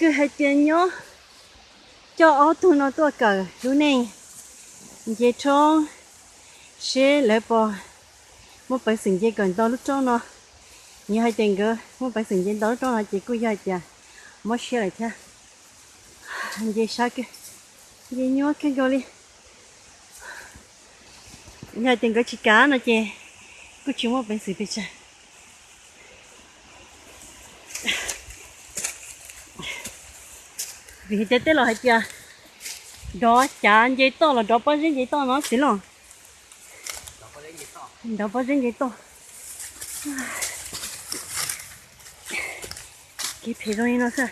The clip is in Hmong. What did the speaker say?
Hais tias nyob coj ob tug no tuaj kawm lub neej nce roob, seb lawv puas muaj peev xwm nce kawm ntau lub roob no. Yog hais tias nkawd muaj peev xwm nce ntau lub roob no ces kuj yog hais tias mob siab lawm thiab. Nce sab kawg, nce nyuaj kawg nkaus li. Yog hais tias nkawd tsis kam no ces kuj tsis muaj peev xwm pes tsawg. Vim tias tej laus hais tias dov cav nce toj los dov pob zeb nce toj no xwb los. Dov pob zeb nce toj. Kev phem zoo li no xwb.